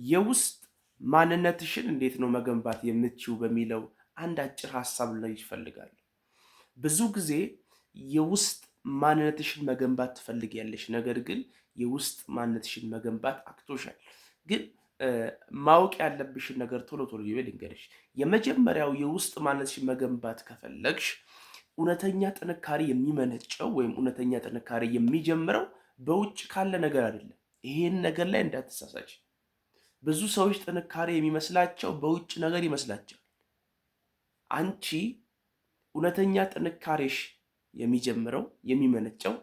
የውስጥ ማንነትሽን እንዴት ነው መገንባት የምትችው በሚለው አንድ አጭር ሀሳብ ላይ ይፈልጋል። ብዙ ጊዜ የውስጥ ማንነትሽን መገንባት ትፈልጊያለሽ፣ ነገር ግን የውስጥ ማንነትሽን መገንባት አቅቶሻል። ግን ማወቅ ያለብሽን ነገር ቶሎ ቶሎ ይበል ልንገርሽ። የመጀመሪያው የውስጥ ማንነትሽን መገንባት ከፈለግሽ እውነተኛ ጥንካሬ የሚመነጨው ወይም እውነተኛ ጥንካሬ የሚጀምረው በውጭ ካለ ነገር አይደለም። ይሄን ነገር ላይ እንዳትሳሳች። ብዙ ሰዎች ጥንካሬ የሚመስላቸው በውጭ ነገር ይመስላቸዋል። አንቺ እውነተኛ ጥንካሬሽ የሚጀምረው የሚመነጨው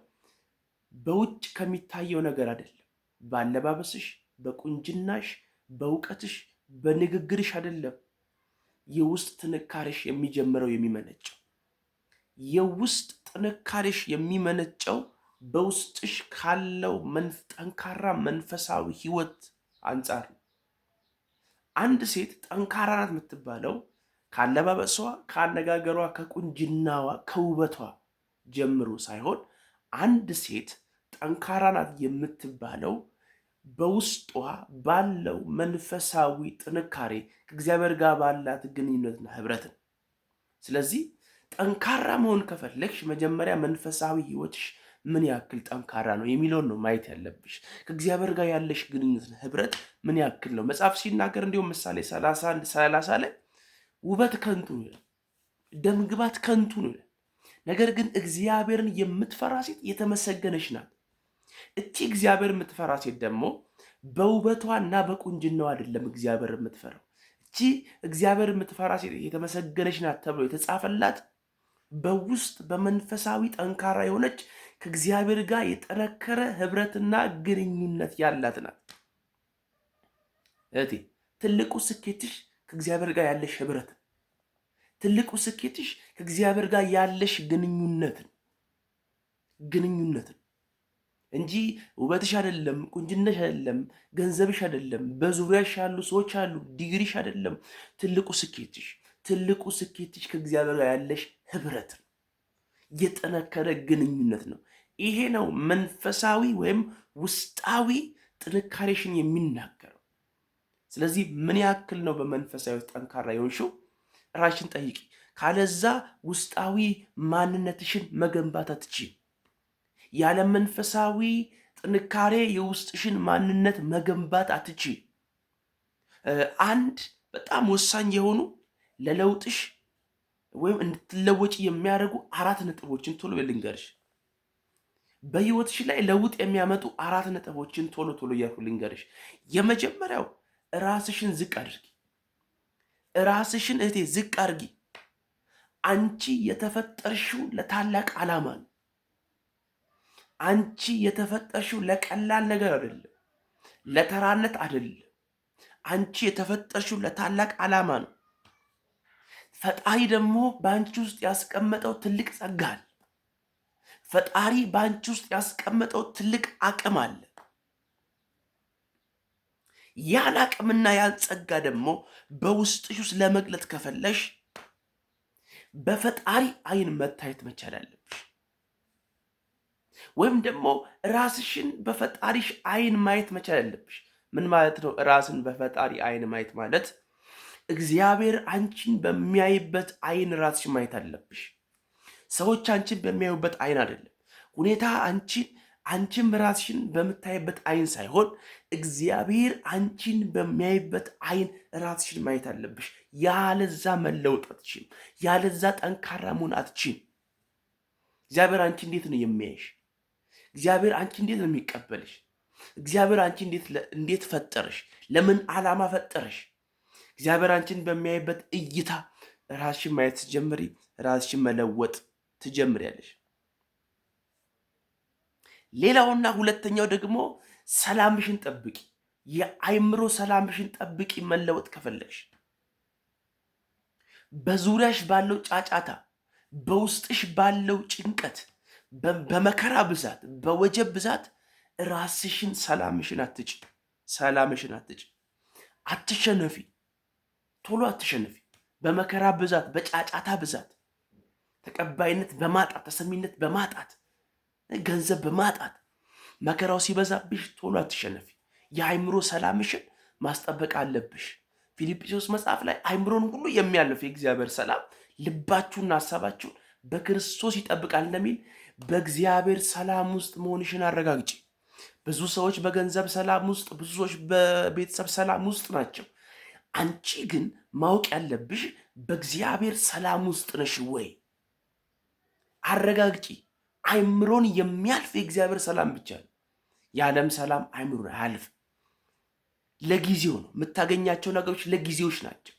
በውጭ ከሚታየው ነገር አይደለም። በአለባበስሽ፣ በቁንጅናሽ፣ በእውቀትሽ፣ በንግግርሽ አይደለም። የውስጥ ጥንካሬሽ የሚጀምረው የሚመነጨው የውስጥ ጥንካሬሽ የሚመነጨው በውስጥሽ ካለው ጠንካራ መንፈሳዊ ሕይወት አንጻር ነው። አንድ ሴት ጠንካራ ናት የምትባለው ከአለባበሷ፣ ከአነጋገሯ፣ ከቁንጅናዋ፣ ከውበቷ ጀምሮ ሳይሆን አንድ ሴት ጠንካራ ናት የምትባለው በውስጧ ባለው መንፈሳዊ ጥንካሬ ከእግዚአብሔር ጋር ባላት ግንኙነትና ህብረት ነው። ስለዚህ ጠንካራ መሆን ከፈለግሽ መጀመሪያ መንፈሳዊ ህይወትሽ ምን ያክል ጠንካራ ነው የሚለውን ነው ማየት ያለብሽ። ከእግዚአብሔር ጋር ያለሽ ግንኙነት ህብረት ምን ያክል ነው? መጽሐፍ ሲናገር እንዲሁም ምሳሌ 31:30 ላይ ውበት ከንቱ ነው ይላል፣ ደምግባት ከንቱ ነው ይላል። ነገር ግን እግዚአብሔርን የምትፈራ ሴት የተመሰገነች ናት። እቺ እግዚአብሔር የምትፈራ ሴት ደግሞ በውበቷ እና በቁንጅናው አይደለም እግዚአብሔር የምትፈራው። እቺ እግዚአብሔር የምትፈራ ሴት የተመሰገነች ናት ተብሎ የተጻፈላት በውስጥ በመንፈሳዊ ጠንካራ የሆነች ከእግዚአብሔር ጋር የጠነከረ ህብረትና ግንኙነት ያላት ናት። እህቴ ትልቁ ስኬትሽ ከእግዚአብሔር ጋር ያለሽ ህብረት፣ ትልቁ ስኬትሽ ከእግዚአብሔር ጋር ያለሽ ግንኙነት እንጂ ውበትሽ አይደለም፣ ቁንጅናሽ አይደለም፣ ገንዘብሽ አይደለም፣ በዙሪያሽ ያሉ ሰዎች አሉ፣ ዲግሪሽ አይደለም። ትልቁ ስኬትሽ ከእግዚአብሔር ጋር ያለሽ ህብረት ነው፣ የጠነከረ ግንኙነት ነው። ይሄ ነው መንፈሳዊ ወይም ውስጣዊ ጥንካሬሽን የሚናገረው። ስለዚህ ምን ያክል ነው በመንፈሳዊ ጠንካራ የሆንሽው? ራስሽን ጠይቂ። ካለዛ ውስጣዊ ማንነትሽን መገንባት አትችይም። ያለ መንፈሳዊ ጥንካሬ የውስጥሽን ማንነት መገንባት አትችይም። አንድ በጣም ወሳኝ የሆኑ ለለውጥሽ ወይም እንድትለወጪ የሚያደርጉ አራት ነጥቦችን ቶሎ ልንገርሽ። በህይወትሽ ላይ ለውጥ የሚያመጡ አራት ነጥቦችን ቶሎ ቶሎ እያልኩ ልንገርሽ። የመጀመሪያው ራስሽን ዝቅ አድርጊ። ራስሽን እህቴ ዝቅ አድርጊ። አንቺ የተፈጠርሽው ለታላቅ ዓላማ ነው። አንቺ የተፈጠርሽው ለቀላል ነገር አይደለም፣ ለተራነት አይደለም። አንቺ የተፈጠርሽው ለታላቅ ዓላማ ነው። ፈጣሪ ደግሞ በአንቺ ውስጥ ያስቀመጠው ትልቅ ጸጋ አለ። ፈጣሪ በአንቺ ውስጥ ያስቀመጠው ትልቅ አቅም አለ። ያን አቅምና ያን ጸጋ ደግሞ በውስጥሽ ውስጥ ለመግለጥ ከፈለሽ በፈጣሪ ዓይን መታየት መቻል አለብሽ። ወይም ደግሞ ራስሽን በፈጣሪሽ ዓይን ማየት መቻል አለብሽ። ምን ማለት ነው? ራስን በፈጣሪ ዓይን ማየት ማለት እግዚአብሔር አንቺን በሚያይበት ዓይን ራስሽን ማየት አለብሽ። ሰዎች አንቺን በሚያዩበት ዓይን አይደለም። ሁኔታ አንቺን አንቺም ራስሽን በምታይበት ዓይን ሳይሆን እግዚአብሔር አንቺን በሚያይበት ዓይን ራስሽን ማየት አለብሽ። ያለዛ መለወጥ አትችይም። ያለዛ ጠንካራ መሆን አትችይም። እግዚአብሔር አንቺ እንዴት ነው የሚያይሽ? እግዚአብሔር አንቺ እንዴት ነው የሚቀበልሽ? እግዚአብሔር አንቺ እንዴት ፈጠረሽ? ለምን ዓላማ ፈጠረሽ? እግዚአብሔር አንቺን በሚያይበት እይታ ራስሽን ማየት ስትጀምሪ ራስሽን መለወጥ ትጀምሪያለሽ። ሌላውና ሁለተኛው ደግሞ ሰላምሽን ጠብቂ። የአይምሮ ሰላምሽን ጠብቂ። መለወጥ ከፈለግሽ በዙሪያሽ ባለው ጫጫታ፣ በውስጥሽ ባለው ጭንቀት፣ በመከራ ብዛት፣ በወጀብ ብዛት ራስሽን ሰላምሽን አትጪ። ሰላምሽን አትጪ። አትሸነፊ። ቶሎ አትሸነፊ። በመከራ ብዛት፣ በጫጫታ ብዛት፣ ተቀባይነት በማጣት፣ ተሰሚነት በማጣት፣ ገንዘብ በማጣት መከራው ሲበዛብሽ ቶሎ አትሸነፊ። የአይምሮ ሰላምሽን ማስጠበቅ አለብሽ። ፊልጵስዩስ መጽሐፍ ላይ አይምሮን ሁሉ የሚያልፍ የእግዚአብሔር ሰላም ልባችሁና ሀሳባችሁን በክርስቶስ ይጠብቃል እንደሚል በእግዚአብሔር ሰላም ውስጥ መሆንሽን አረጋግጪ። ብዙ ሰዎች በገንዘብ ሰላም ውስጥ፣ ብዙ ሰዎች በቤተሰብ ሰላም ውስጥ ናቸው። አንቺ ግን ማወቅ ያለብሽ በእግዚአብሔር ሰላም ውስጥ ነሽ ወይ? አረጋግጪ። አይምሮን የሚያልፍ የእግዚአብሔር ሰላም ብቻ ነው። የዓለም ሰላም አይምሮን አያልፍ። ለጊዜው ነው የምታገኛቸው ነገሮች ለጊዜዎች ናቸው።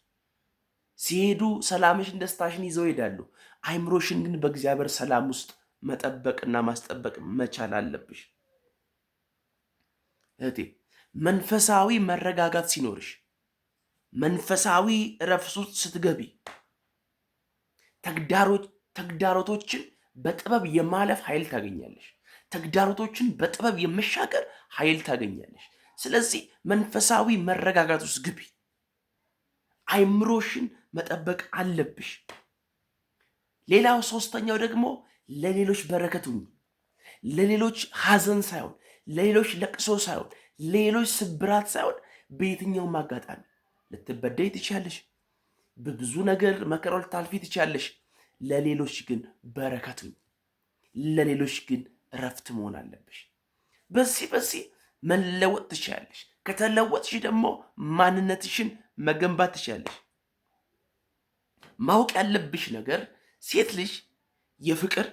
ሲሄዱ ሰላምሽን፣ ደስታሽን ይዘው ይሄዳሉ። አይምሮሽን ግን በእግዚአብሔር ሰላም ውስጥ መጠበቅና ማስጠበቅ መቻል አለብሽ። እህቴ መንፈሳዊ መረጋጋት ሲኖርሽ፣ መንፈሳዊ እረፍት ውስጥ ስትገቢ ተግዳሮቶችን በጥበብ የማለፍ ኃይል ታገኛለሽ። ተግዳሮቶችን በጥበብ የመሻገር ኃይል ታገኛለሽ። ስለዚህ መንፈሳዊ መረጋጋት ውስጥ ግቢ። አይምሮሽን መጠበቅ አለብሽ። ሌላው ሶስተኛው ደግሞ ለሌሎች በረከት ሁኚ። ለሌሎች ሐዘን ሳይሆን፣ ለሌሎች ለቅሶ ሳይሆን፣ ለሌሎች ስብራት ሳይሆን በየትኛውም አጋጣሚ ልትበደይ ትችያለሽ። በብዙ ነገር መከራ ልታልፊ ትችያለሽ። ለሌሎች ግን በረከት ሁኚ። ለሌሎች ግን እረፍት መሆን አለብሽ። በዚህ መለወጥ ትችያለሽ። ከተለወጥሽ ደግሞ ማንነትሽን መገንባት ትችያለሽ። ማወቅ ያለብሽ ነገር ሴት ልጅ የፍቅር፣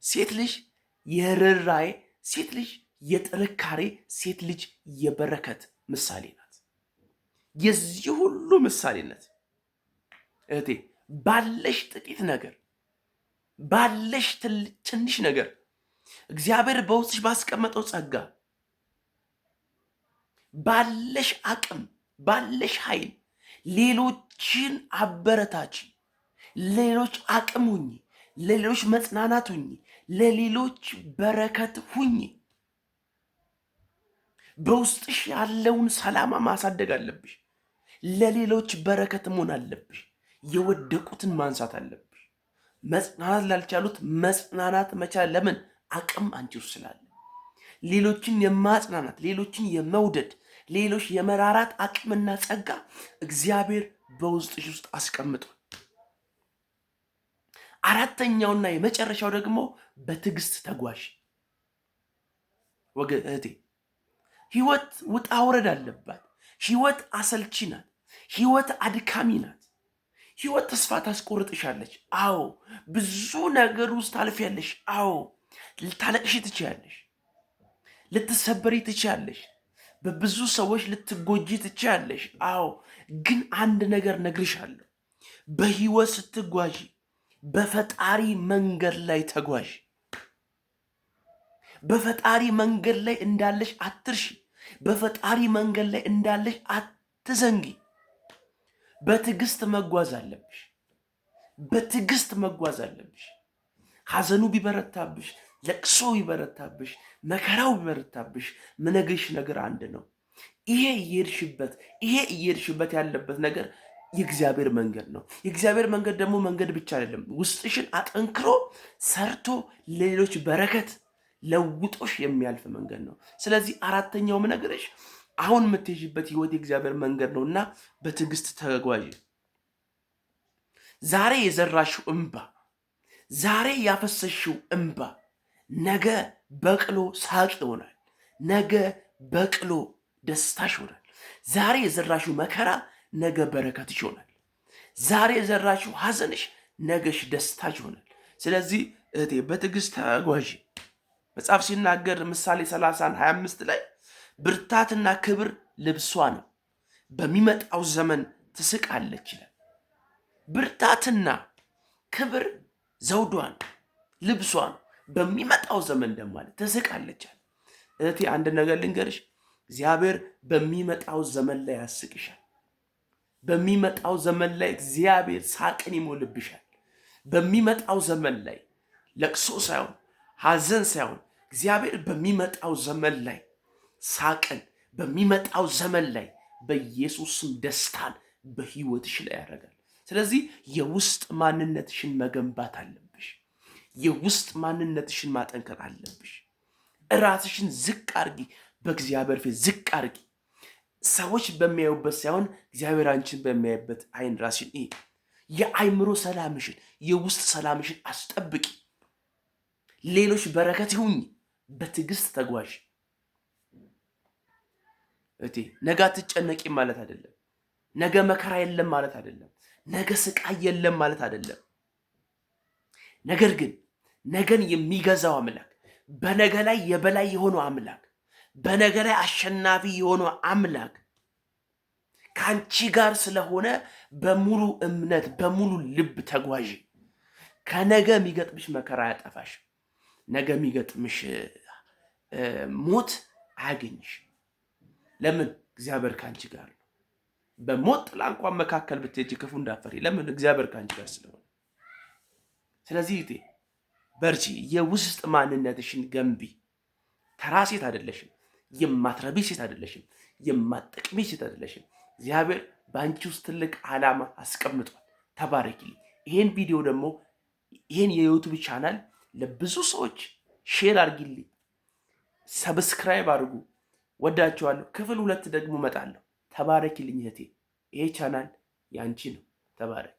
ሴት ልጅ የርኅራኄ፣ ሴት ልጅ የጥንካሬ፣ ሴት ልጅ የበረከት ምሳሌ ናት። የዚህ ሁሉ ምሳሌነት እህቴ ባለሽ ጥቂት ነገር፣ ባለሽ ትንሽ ነገር፣ እግዚአብሔር በውስጥሽ ባስቀመጠው ጸጋ፣ ባለሽ አቅም፣ ባለሽ ኃይል ሌሎችን አበረታች፣ ለሌሎች አቅም ሁኚ፣ ለሌሎች መጽናናት ሁኚ፣ ለሌሎች በረከት ሁኚ። በውስጥሽ ያለውን ሰላም ማሳደግ አለብሽ። ለሌሎች በረከት መሆን አለብሽ። የወደቁትን ማንሳት አለብሽ። መጽናናት ላልቻሉት መጽናናት መቻል። ለምን? አቅም አንቺ ውስጥ ስላለ። ሌሎችን የማጽናናት፣ ሌሎችን የመውደድ፣ ሌሎች የመራራት አቅምና ጸጋ እግዚአብሔር በውስጥሽ ውስጥ አስቀምጧል። አራተኛውና የመጨረሻው ደግሞ በትዕግስት ተጓዥ። ወገን እህቴ፣ ህይወት ውጣ ውረድ አለባት። ህይወት አሰልቺ ናት። ህይወት አድካሚ ናት። ህይወት ተስፋ ታስቆርጥሻለች። አዎ፣ ብዙ ነገር ውስጥ ታልፊያለሽ። አዎ፣ ልታለቅሽ ትችያለሽ። ልትሰበሪ ትችያለሽ። በብዙ ሰዎች ልትጎጂ ትችያለሽ። አዎ፣ ግን አንድ ነገር ነግርሻለሁ። በህይወት ስትጓዢ በፈጣሪ መንገድ ላይ ተጓዥ። በፈጣሪ መንገድ ላይ እንዳለሽ አትርሺ። በፈጣሪ መንገድ ላይ እንዳለሽ አትዘንጊ። በትዕግስት መጓዝ አለብሽ። በትዕግስት መጓዝ አለብሽ። ሐዘኑ ቢበረታብሽ፣ ለቅሶ ቢበረታብሽ፣ መከራው ቢበረታብሽ፣ ምነግርሽ ነገር አንድ ነው። ይሄ እየሄድሽበት ያለበት ነገር የእግዚአብሔር መንገድ ነው። የእግዚአብሔር መንገድ ደግሞ መንገድ ብቻ አይደለም፣ ውስጥሽን አጠንክሮ ሰርቶ ለሌሎች በረከት ለውጦሽ የሚያልፍ መንገድ ነው። ስለዚህ አራተኛው ምነግርሽ አሁን የምትሄጂበት ህይወት የእግዚአብሔር መንገድ ነው እና በትዕግስት ተጓዢ። ዛሬ የዘራሽው እንባ፣ ዛሬ ያፈሰሽው እንባ ነገ በቅሎ ሳቅ ይሆናል። ነገ በቅሎ ደስታሽ ይሆናል። ዛሬ የዘራሽው መከራ ነገ በረከትሽ ይሆናል። ዛሬ የዘራሽው ሐዘንሽ ነገሽ ደስታሽ ይሆናል። ስለዚህ እህቴ በትዕግስት ተጓዢ። መጽሐፍ ሲናገር ምሳሌ 30 25 ላይ ብርታትና ክብር ልብሷ ነው፣ በሚመጣው ዘመን ትስቃለች ይላል። ብርታትና ክብር ዘውዷ ነው፣ ልብሷ ነው። በሚመጣው ዘመን ደግሞ አለ ትስቃለች አለ። እህቴ አንድ ነገር ልንገርሽ፣ እግዚአብሔር በሚመጣው ዘመን ላይ ያስቅሻል። በሚመጣው ዘመን ላይ እግዚአብሔር ሳቅን ይሞልብሻል። በሚመጣው ዘመን ላይ ለቅሶ ሳይሆን፣ ሐዘን ሳይሆን፣ እግዚአብሔር በሚመጣው ዘመን ላይ ሳቅን፣ በሚመጣው ዘመን ላይ በኢየሱስ ስም ደስታን በህይወትሽ ላይ ያደርጋል። ስለዚህ የውስጥ ማንነትሽን መገንባት አለብሽ። የውስጥ ማንነትሽን ማጠንከር አለብሽ። ራስሽን ዝቅ አርጊ፣ በእግዚአብሔር ፊት ዝቅ አርጊ። ሰዎች በሚያዩበት ሳይሆን እግዚአብሔር አንቺን በሚያይበት አይን ራስሽን እይ። የአይምሮ ሰላምሽን፣ የውስጥ ሰላምሽን አስጠብቂ። ሌሎች በረከት ይሁኝ። በትዕግስት ተጓዥ እቴ። ነገ አትጨነቂ ማለት አይደለም። ነገ መከራ የለም ማለት አይደለም። ነገ ስቃይ የለም ማለት አይደለም። ነገር ግን ነገን የሚገዛው አምላክ፣ በነገ ላይ የበላይ የሆነው አምላክ፣ በነገ ላይ አሸናፊ የሆነው አምላክ ከአንቺ ጋር ስለሆነ በሙሉ እምነት በሙሉ ልብ ተጓዥ። ከነገ የሚገጥምሽ መከራ አያጠፋሽ። ነገ የሚገጥምሽ ሞት አያገኝሽ። ለምን? እግዚአብሔር ከአንቺ ጋር ነው። በሞት ጥላ እንኳን መካከል ብትሄጂ ክፉ እንዳትፈሪ። ለምን? እግዚአብሔር ከአንቺ ጋር ስለሆነ። ስለዚህ እህቴ በርቺ፣ የውስጥ ማንነትሽን ገንቢ። ተራ ሴት አይደለሽም። የማትረቢ ሴት አይደለሽም። የማትጠቅሚ ሴት አይደለሽም። እግዚአብሔር በአንቺ ውስጥ ትልቅ ዓላማ አስቀምጧል። ተባረኪልኝ። ይሄን ቪዲዮ ደግሞ፣ ይሄን የ YouTube channel ለብዙ ሰዎች share አድርጊልኝ፣ subscribe አድርጉ። ወዳችኋለሁ። ክፍል 2 ደግሞ እመጣለሁ። ተባረኪልኝ እህቴ። ይሄ ቻናል ያንቺ ነው። ተባረኪ።